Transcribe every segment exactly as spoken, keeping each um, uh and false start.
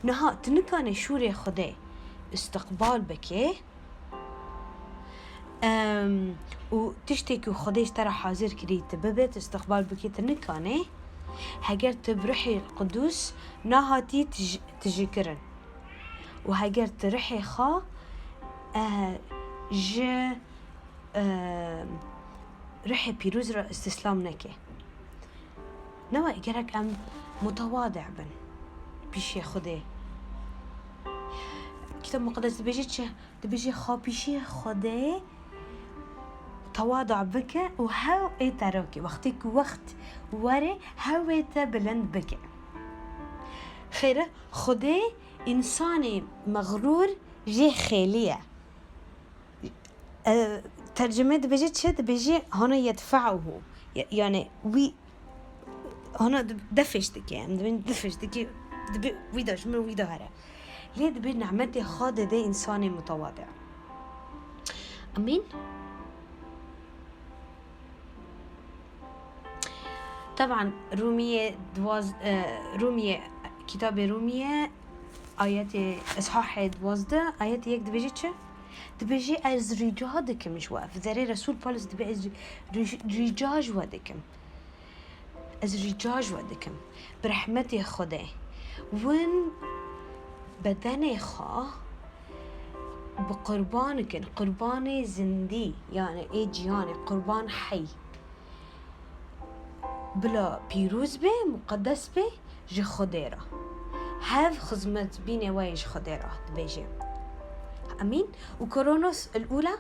Niha tu nikanê şûrê Xwedê istiqbal bikê, em, û tiştê ku Xwedê ji te re hazir kirî tu bibê, tu istiqbal bikê, tu nikanê. Heger tu bi Ruhê Qudus nahatî tij-, tijîkirin û heger tu Ruhê xwe, eh, ji, eh, Ruhê Pîroz re îstîslam neke. Newe gerek em mutewadi bin pîşê Xwedê. Kitab Muqeddes dibêje çi? Dibêje xwe pîşê Xwedê tewada bike û hew ê te rakê. Wextê ku wext were hew ê te bilind bike. Xêr e, Xwedê însanê mexrûr jê xêliye. E, tercüme dibêje çi? Dibêje hana yedfa'uhu. Ya-, yani wî hana di-, defêş dike. Em dibên defêş dike. Dibe wî de ji min wî de here. Lê dibe nimetê Xwedê de însanê mutewadi. Amîn. Teban Rûmiyê duwaz-, e, Rûmiyê, kitabê Rûmiyê, ayetê, ishahê duwazdeh, ayetê yek dibêje çi? Dibêje, "Ez rica dikim ji we." Vizerê Resûl Paulus dibe, "Ez ri-, ri-, rica ji we dikim. Ez rica ji we dikim. Bi rehmetê Xwedê. Win bedenê xwe bi qurban kin, qurbanê zindî, yani ê ciyanê, qurban hey." Bila pîroz be, muqedes be ji Xwedê re. Hev xizmet bînê we yê ji Xwedê re dibêje. Amîn. Û Korintos el-Ula,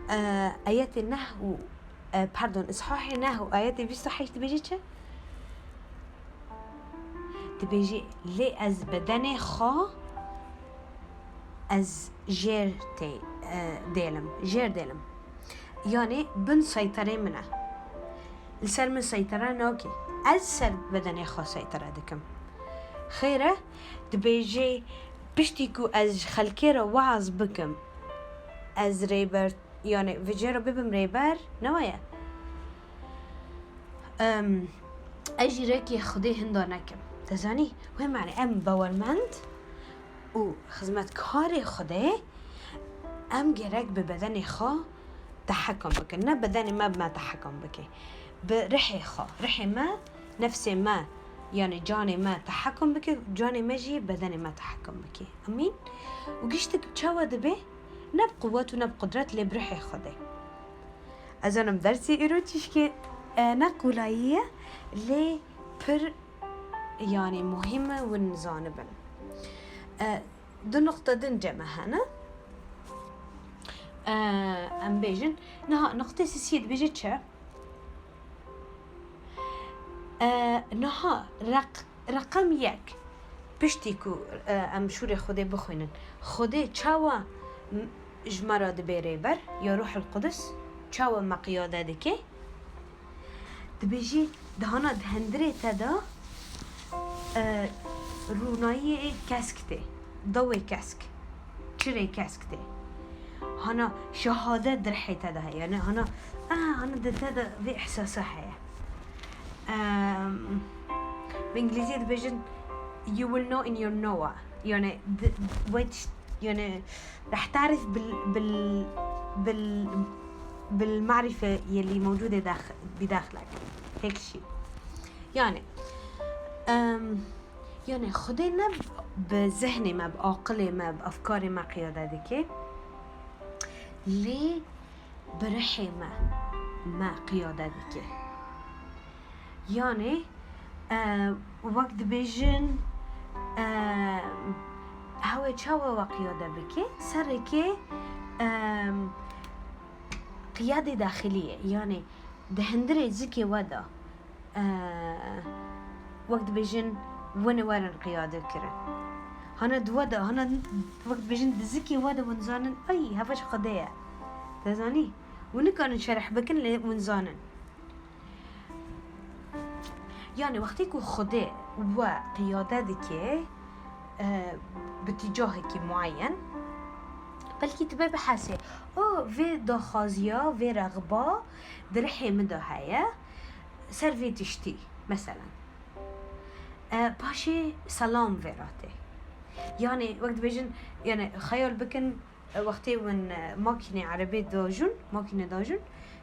e, ayetê neh û, e, pardon, ishahê neh û ayetê bîst û heşt dibêje çi? Dibêje, "Lê ez bedenê xwe ez jêr tê, e, dêlim, jêr dêlim." Yani bin seyterê min e. Li ser min seytere nake. Ez ser bedenê xwe seytere dikim. Xêr e, dibêje, piştî ku ez ji xelkê re weaz bikim, ez rêber, yani vê cê re bibim rêber, ne weye? Em, ez jî rekê Xwedê hinda nekim. Te zanî? Wê mane em bawermend û xizmetkarê Xwedê, em gerek bi bedenê xwe tehekum bikin. Ne bedenê me bi me tehekum bike. Bi rihê xwe. Rihê me, nefsê me, yani canê me tehekum bike, canê me jî bedenê me tehekum bike. Amîn. Û giştik çawa dibe? Ne bi quwet û ne bi qudret, lê bi rihê Xwedê. Ez zanim dersê îro çişkê, e, ne qolayî ye, lê pir, yani, muhîm e win zanibin. E, du nuqte din cem e hene. E, em bêjin, niha nuqtê sisiyê dibêje çi? E, niha req-, reqem yek, piştî ku, e, em şûrê Xwedê bixwînin, Xwedê çawa m-, ji me re dibe rêber, ya Ruhul Qudus, çawa me qiyade dike? Dibêjî, dihana di hundirê te de, e, rûnayiyê kesk tê, dawê kesk, çirê kesk tê. Hana şehadet di rihê te de heye. Yani hana, ah, hana di te de vê ihsasa heye. Em, bi îngilîzî dibêjin, "You will know in your knower." Yani, di, wê tişt-, yani, "Reh tarif bil, bil, bil, bil marife yelî mewcûdê dax-, bidaxlek." Hêk şî. Yani, em, yani, Xwedê ne bi zihnê me, bi aqilê me, bi efkarê me qiyade dike. Lê bi rihê me, me qiyade dike. Yani, e, wek dibêjin, e, hewê çawa we qiyade bike, sereke, e, qiyadê daxilî ye. Yani, di hundirê zikê we de, e, wek dibêjin, win werin qiyade kirin. Hana di we de, hana wek dibêjin, di zikê we de win zanin, ay, heva ji Xwedê ye. Te zanî? Win nikarin şerh bikin, lê win zanin. Yani, wextê ku Xwedê we qiyade dike, e, bi tîcahekî muayyen, belkî tu bê bihesê, "O, vê daxwaziya, vê rexba di rihê min de heye, ser vê tiştî, meselen." E, paşê selam vê re tê. Yani wek dibêjin, yani xeyal bikin, e, wextê win, e, makînê erebê dajûn, makîne dajûn,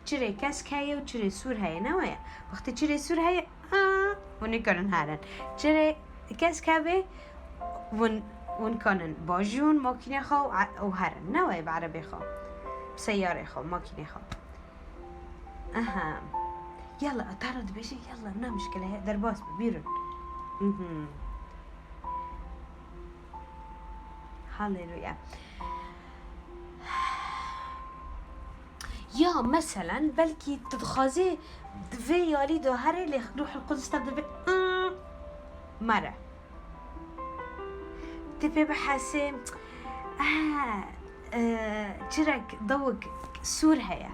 çirê kesk heye û çirê sûr heye, ne weye? Wextê çirê sûr heye, a, hûn nikarin herin. Çirê kesk hebe, hûn, hûn kanin bajûn makîne xwe û e-, û herin, ne weye, bi erebê xwe, bi seyarê xwe, makînê xwe. Aha. Yalla, Tara dibêje, yalla, ne muşkile ye, derbas bi, bîrin. Mhm. Haleluya. Ya, meselen, belkî tu dixwazî di vê yarî de herê, lê Ruhul Qudus te dibê, "Aa, mere." Tê pê bihesê, "Ah, e, çirek dawik sûr heye."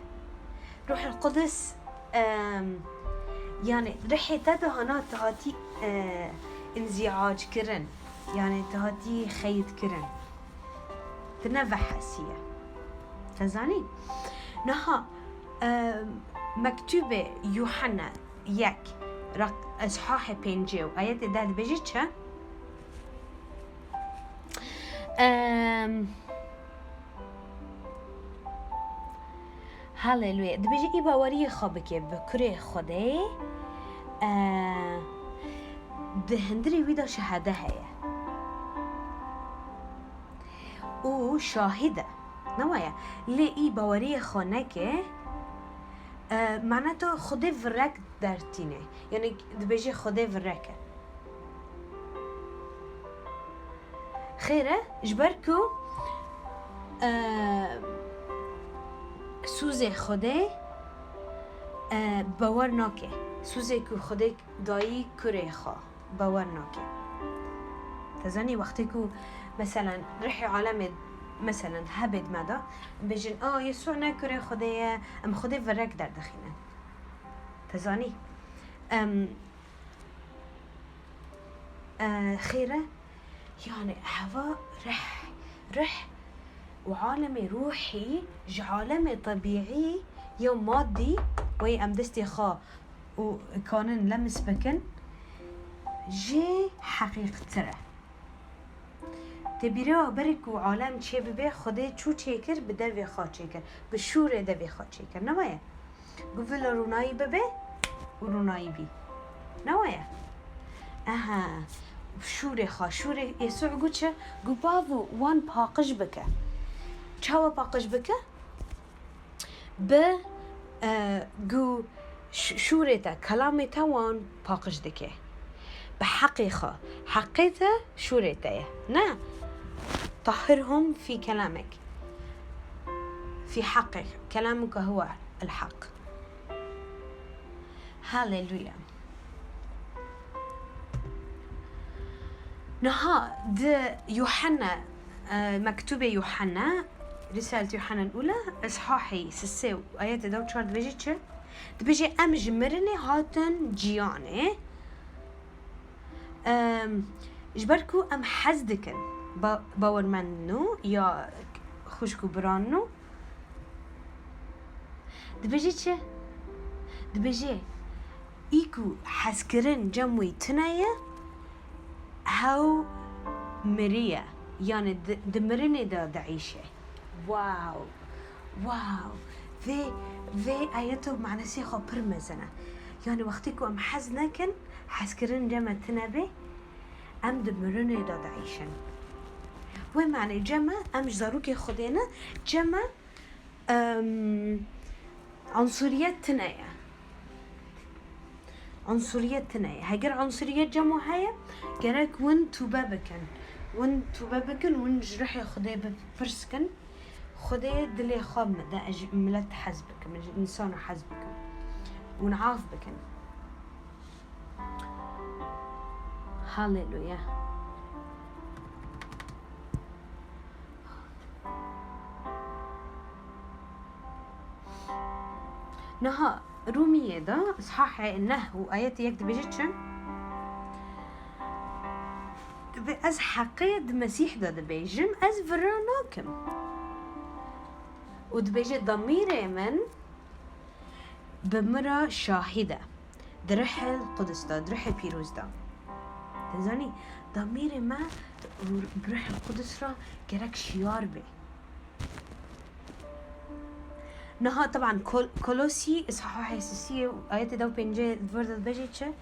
Ruhul Qudus, em, yani rihê te de hana tu hatî, e, înziac kirin. Yani tu hatî xeyit kirin. Tu ne vehesiye. Te zanî? Niha, em, mektûbê Yuhanna yek, rak-, eshahê pêncê û ayetê deh dibêje çi? Em, Haleluya. Dibêje, "Î baweriyê xwe bike bi Kurê Xwedê, e, di hundirê wî de şehade heye û şahid e." Ne waya? Lê î baweriyê xwe neke, e, mana tu Xwedê virek dertîne. Yani dibêje Xwedê virek e. Xêr e, ji ber ku, e, sûzê Xwedê, e, bawer nake. Sûzê ku Xwedê dayî kurê xwe bawer nake. Te zanî, wextê ku, meselen, rihê alemê, meselen, hebê di me de, bêjin, "A, Yesû ne kurê Xwedê ye, em Xwedê virek derdixînin." Te zanî? Em, e, xêr e? Yani heva rih, rih û alemê ruhî ji alemê tebîî ya madî, wê em destê xwe û kanin lemis bikin, jê heqîqtir e. Tê bîrê we, berî ku alem çêbibe, Xwedê çû çêkir, bi devê xwe çêkir, bi şûrê devê xwe çêkir. Ne weye? Got, "Vila rûnayî bibe û rûnayî bî." Ne weye? Aha. Şûrê xwe, şûrê Yesû got çi? Got, "Bavo, wan paqij bike." Çawa paqij bike? Bi, e, gu ş-, şûrê te, kelamê te wan paqij dike. Bi heqê xwe. Heqê te şûrê te ye. Ne? "Tahhirhum fî kelamek. Fî heqek. Kelamuke huwe el-heq." Haleluya. Niha di Yuhanna, e, mektûbê Yuhanna, Risalet Yuhanna el-Ula, eshahê sisê û ayetê deh û çar dibêje çi? Dibêje, "Em ji mirinê hatin ciyanê." Em, ji ber ku em hez dikin ba-, bawermendin û ya xwişk û biran û dibêje çi? Dibêje, "Î ku hezkirin cem wî tune ye, hew miriye." Yani di, di mirinê de diîşe. Wow! Wow! Vê, vê ayeto manesê xwe pir mezin e. Yani wextê ku em hez nekin, hezkirin cem me tune bê, em di mirinê de diîşin. Wê manê cem me, em ji zarokê Xwedê ne, cem me, em, unsuriyet tune ye. Unsuriyet tune ye. Heger unsuriyet cem we heye, gerek win tûbe bikin. Win tûbe bikin, win ji ruhê Xwedê bipirs kin. Xwedê dilê xwe bide, ez ji milet hez bikim, ez ji însan hez bikim. Hûn af bikin. Haleluya. Niha Rûmiyê de, ishahê neh û ayetê yek dibêje çi? Dibê, "Ez heqê di Mesîh de dibêjim, ez vira nakim." Û dibêje, "Demîrê min bi min re şahîd e, di Rihê Qudus de, di Rihê Pîroz de." Te zanî, damîrê me û bi Ruhê Qudus re gerek şiyar bê. Niha, teban, Kol-, Kolosî, îshaha sisiyê û ayetê dew pêncê di vir de dibêje çi?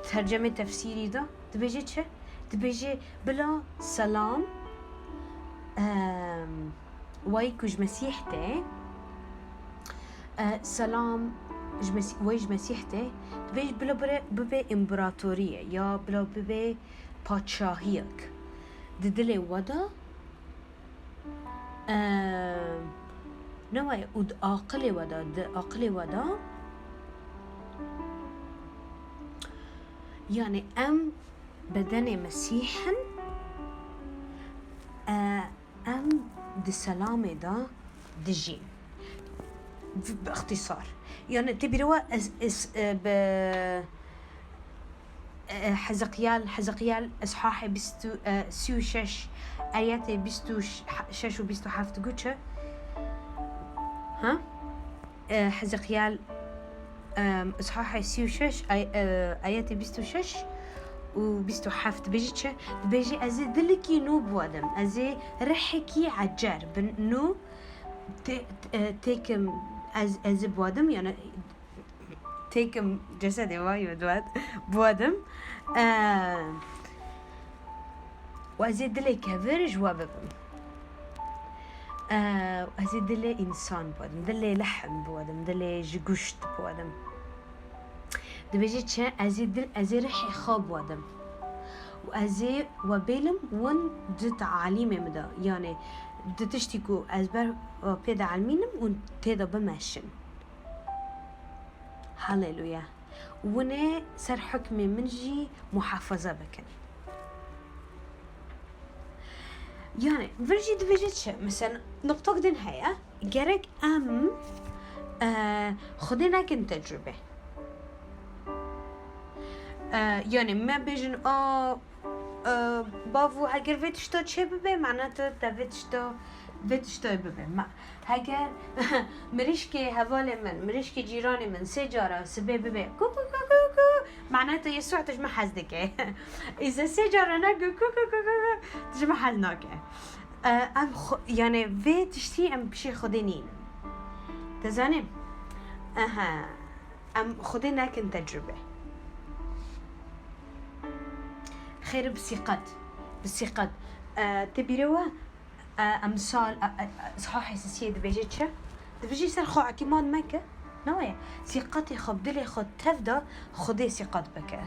Tercemê tefsîrî de dibêje çi? Dibêje, bila selam, em, wey ku ji Mesîh tê, e, selam ji Mesî-, wey ji Mesîh tê, dibêje, bila bire, bibe împaratoriyê ya bila bibe padşahiyek di dilê we de, e, ne wayê û di aqilê we de, di aqilê we de, yani em bedenê Mesîh in, e, em di selamê de dijîn. Bi, bi ixtîsar. Yani tê bîra we ez, ez, e, bi, e, Hezeqiyel, Hezeqiyel îshahê bîst û, e, sî û şeş, ayetê bîst û şeş û bîst û heft got çi? Ha? E, Hezeqiyel, e, îshahê sî û şeş, ay-, e, ayetê bîst û şeş û bîst û heft dibêje çi? Dibêje, ez ê dilekî nû biwadim, ez ê rihekî ecer bin nû tê-, e, têkim ez, ez ê biwadim, yani têkim cesedê wa yo duat biwadim. E, û ez ê dilê kevir ji we bibim. E, û ez ê dilê însan biwadim, dilê lehm biwadim, dilê ji guşt biwadim. Dibêje çi? Ez ê dil, ez ê rihê xwe biwadim. Û ez ê we bêlim win di tealîmê min de. Yani di tiştî ku ez ber we pê de elmînim û tê de bimeşin. Haleluya. Winê ser hukmê min jî muhafaza bikin. Yani, vir jî dibêje çi? Mesela, nuqtok din heye. Gerek em, e, Xwedê nekin tecrube. E, yani, me bêjin, a, e, bavo, heger vê tişta çê bibe, mana tu te vê tişta, vê tişta bibe. Ma, heger mirîşkê hevalê min, mirîşkê cîranê min sê cara sibê bibe, ku, ku, ku, ku, ku, mana tu Yesû tu ji min hez dike. Îze sê cara neke, ku, ku, ku, ku, ku, tu ji min hez nake. E, em xwe, yani vê tiştî em pişê Xwedê nînin. Te zanî? Aha. Em Xwedê nekin tecrube. Xêr bi sîqet. Bi sîqet. E, tê bîrê we, e, emsal, e, e, e, îshahê sisiyê dibêje çi? Dibêje ser xwe îtîmad meke. Ne weye. Sîqetê xwe bi dilê xwe tev de Xwedê sîqet bike.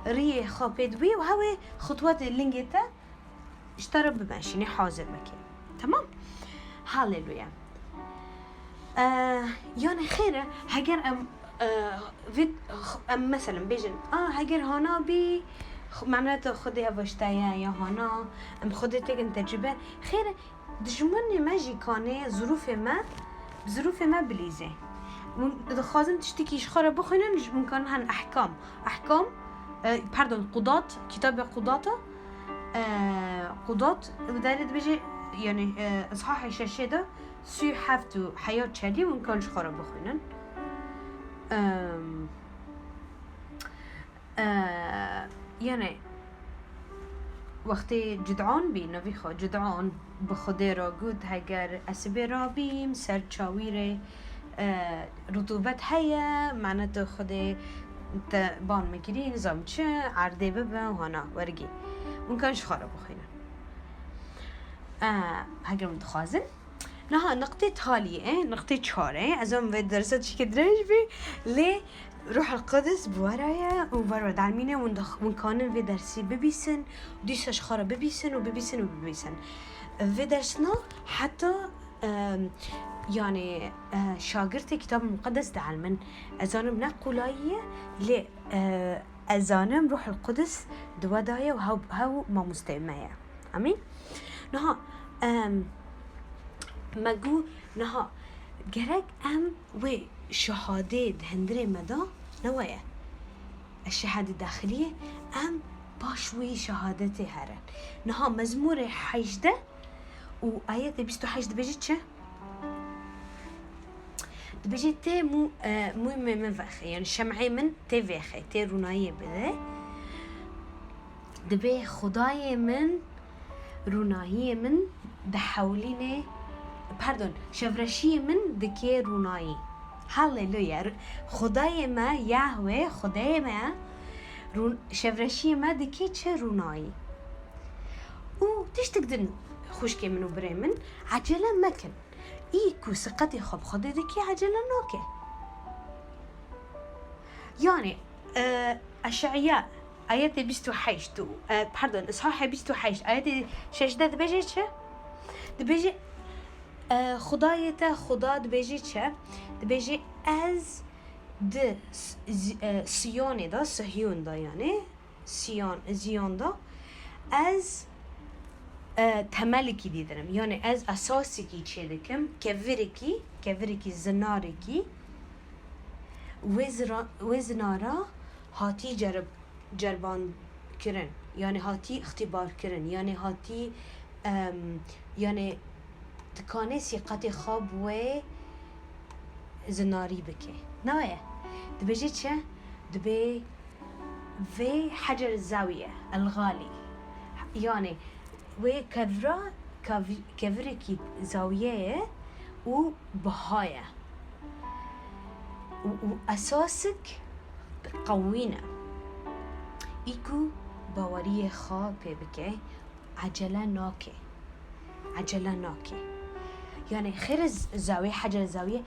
Riyê xwe pê dibî û hewê xutwetê lingê te ji te re bimeşînê, hazir bike. Tamam? Haleluya. Ee, yani xêr e, heger em, e, vit, em meselem bêjin, a, heger hana bî, xu-, memleta Xwedê hev ji te ye, ya hana, em Xwedê têkin tecrube. Xêr e, dijminê me jî kanê zirûfê me, bi zirûfê me bilîzê. Hûn dixwazin tiştekî ji xwe re bixwînin, ji hûn kanin hen ehkam. Ehkam, e, pardon, Qudat, kitabê Qudata, e, Qudat, derê dibêje, yani, e, îshahê şeşê de, sî û heft û heya çelî hûn kan ji xwe re bixwînin. Em, e, yani, wextê Cud'an bî, navî xwe Cud'an bi Xwedê re got, heger ez sibê rabîm, ser çawîrê, e, rutubet heye, mane tu Xwedê te ban min kirî, nizam çi, erdê bibe, hana, wergî. Hûn kan ji xwe re bixwînin. E, heger hûn dixwazin. Niha niqtê taliyê, niqtê çar e, ez ê vê dersa tişkê dirêj bî, lê Ruhul Qudus bi we re ye û ber we dermîne, hûn dix-, hûn kanin vê dersî bibîsin, dîsa ji xwe re bibîsin û bibîsin û bibîsin. Vê dersna heta, em, yani, e, şagirtê Kitabê Muqeddes dielmin. Ez zanim ne qolayî ye, lê, e, ez zanim Ruhul Qudus di we de ye û hew, hew mamosteyê me ye. Amîn. Niha, em, me got, niha gerek em wê şehadê di hundirê me de ne weye. Eşşehadî daxiliyê, em paş wî şehadetê herin. Niha Mezmûrê hejdeh û ayetê bîst û heşt dibêje çi? Dibêje tê mû, e, mûyê min vexe, yani şem'ê min tê vêxe, tê rûnayiyê bide. Dibê Xwedayê min rûnahiyê min dihewlînê, pardon, şevreşiyê min dikê rûnayî. Haleluya. R-, Xwedayê me, Yahweh, Xwedayê me, rûn-, şevreşiyê me dikê çi rûnayî. Û tiştik din, xwişkê min û birê min, ecele mekin. Î ku siqetê xwe bi Xwedê dikê, ecele nake. Yani, e, Eş'eya, ayetê bîst û heşt û, e, pardon, Îshahê bîst û heşt, ayetê şeşdeh dibêje çi? Dibêje, e, Xwedayê te, Xweda dibêje çi? Dibêje, ez di S-, Z-, e, Siyonê de, Sihyûn de yani, Siyon, Ziyon de, ez, e, temelikî dîdirim. Yani ez esasikî çêdikim, kevirekî, kevirekî zinarekî, wê zira-, wê zinara hatî cerib-, cerban kirin, yani hatî îxtîbar kirin, yani hatî, em, yani dikanê sîqetê xwe bi wê zinarî bike. Naye. Dibêje çi? Dibê vê hecer zawiye, el-ğalî. Yani wê kevra, kav-, kevirekî zawiye ye û biha ye. Û, û esasik qewî ne. Î ku baweriyê xwe pê bike, ecele nake. Ecele nake. Yani xêr e z-, zawiye, hecer zawiye,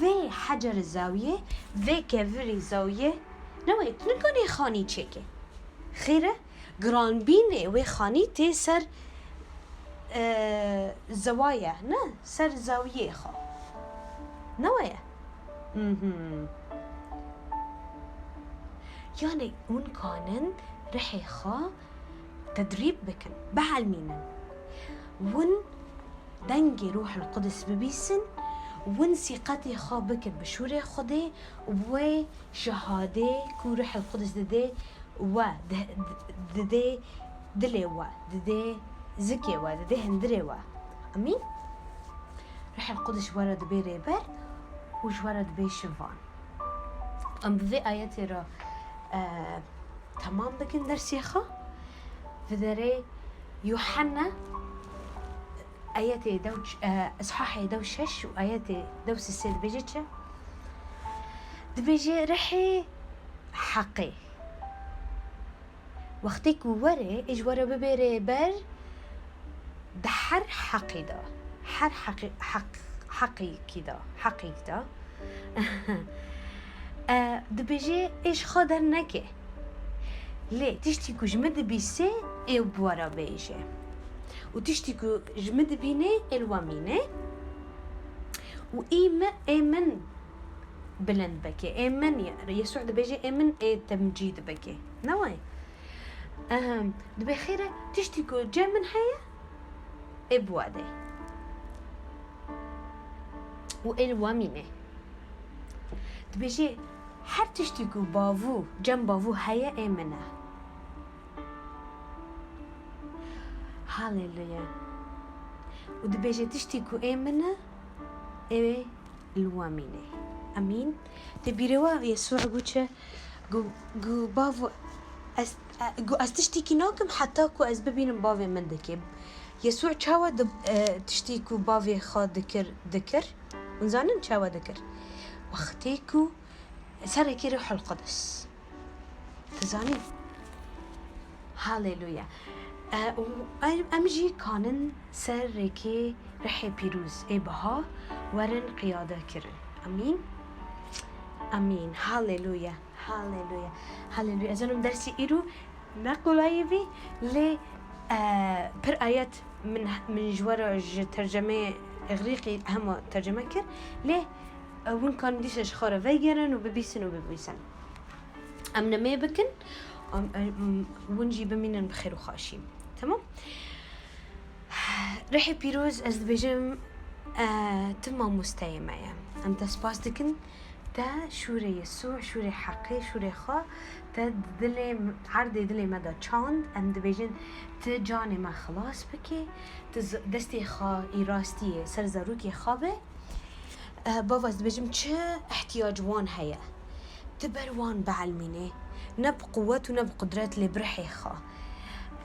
vê hecer zawiye, vê kevirî zawiye, ne wê, tu nikanî xanî çêke. Xêr e, giranbînê wê xanî tê ser, e, zewaye, ne, ser zawiyê xwe. Ne weye? Mhm. Yani hûn kanin rihê xwe tedrîb bikin, bielmînin. Hûn dengê Ruhul Qudus bibîsin, hûn sîqetê xwe bikin bi şûrê Xwedê û bi wê şehadê ku Ruhul Qudus didê we, di-, di-, didê dilê we, didê zikê we, didê hundirê we. Amîn. Ruhul Qudus ji we re dibê rêber û ji we re dibê şivan. Em bi vê ayetê re, e, temam bikin dersê xwe. Bi derê Yuhanna ayetê dew ç-, e, Îshahê dew şeş û ayetê dew sisê dibêje çi? Dibêje rihê heqê. Wextê ku were, ê ji we re bibê rêber di her heqî de, her heqî, heq, heqîkî de, heqîk de, e, dibêje ê ji xwe derneke. Lê tiştî ku ji min dibîse, ê bi we re bêje. Û tiştî ku ji min dibîne, ê li we mîne. Û î mi, ê min bilind bike. Ê min, Yesû dibêje, ê min ê temcîd bike. Ne wayê? Ehem, dibê xêr e, tiştî ku cem min heye, ê bi we de. Û ê li we mîne. Dibêje, her tiştî ku bavû, cem bavû heye, ê min e. Haleluya. Û dibêje, tiştî ku ê min e, ê li we mîne. Amîn. Tê bîrê we Yesû got çi? Got, got, Bavo, ez, e, got, ez tiştîkî nakim heta ku ez bibînim bavê min dike. Yesû çawa di, e, tiştî ku bavê xwe dikir, dikir? Hûn zanin çawa dikir? Wextê ku serekî Ruhul Qudus. Dizanî? Haleluya. E, û em, em jî kanin ser rêkê Rihê Pîroz ê biha werin qiyade kirin. Amîn. Amîn. Haleluya. Haleluya. Haleluya. Ez zanim dersê îro ne qolayî bî, lê, e, pir ayet min, min ji we re ji tercemeyê Îgrîqî hema terceme kir. Lê, e, hûn kanin dîsa ji xwe re vegerin û bibîsin û bibîsin. Em nimê bikin, em, em, hûn jî bimînin bi xêr û xaşî. Temam? Rihê Pîroz, ez dibêjim, e, tu mamosteyê me ye. Em te spas dikin, te şûrê Yesû, şûrê Heqê, şûrê xwe, te dilê, erdê dilê me de çand. Em dibêjin, tu canê me xilas bikê, tu z-, destê xwe î rastiyê ser zarokê xwe be. Eh, bava, ez dibêjim, çi ihtiyac wan heye? Tu ber wan bielmînê. Ne bi quwet û ne bi qudret, lê bi rihê xwe.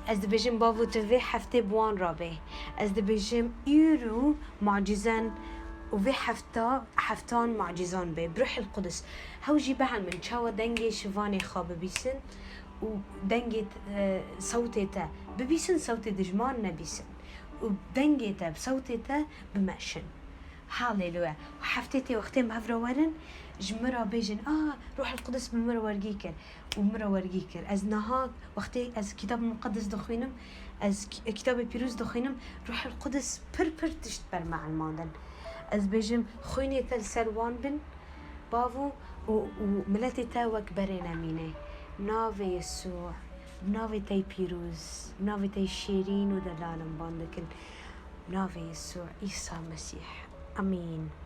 Ez dibêjim, Bavo, tu vê heftê bi wan re bê. Ez dibêjim, îro macîzen û vê hefta, heftan macîzan bê. Bi Ruhil Qudus. Hew jî bihelmin, çawa dengê şivanê xwe bibîsin û dengê, e, sewtê te. Bibîsin, sewtê dijman nebîsin. Û dengê te, bi sewtê te bimeşin. Haleluya. Heftê tê wextê em hev re werin, ji min re bêjin, "Ah, Ruhil Qudus bi min re wergî kir." Û min re wergî kir. Ez niha wextê ez Kitab Muqeddes dixwînim, ez ki-, Kitabê Pîroz dixwînim, Ruhil Qudus pir pir tişt ber me elmandin. Ez bêjim, xwînê te li ser wan bin, Bavo, û, û miletê te wek berê nemîne. Navê Yesû, navê te yê pîroz, navê te yê şêrîn û delal em ban dikin. Navê Yesû, Îsa Mesîh. Amîn.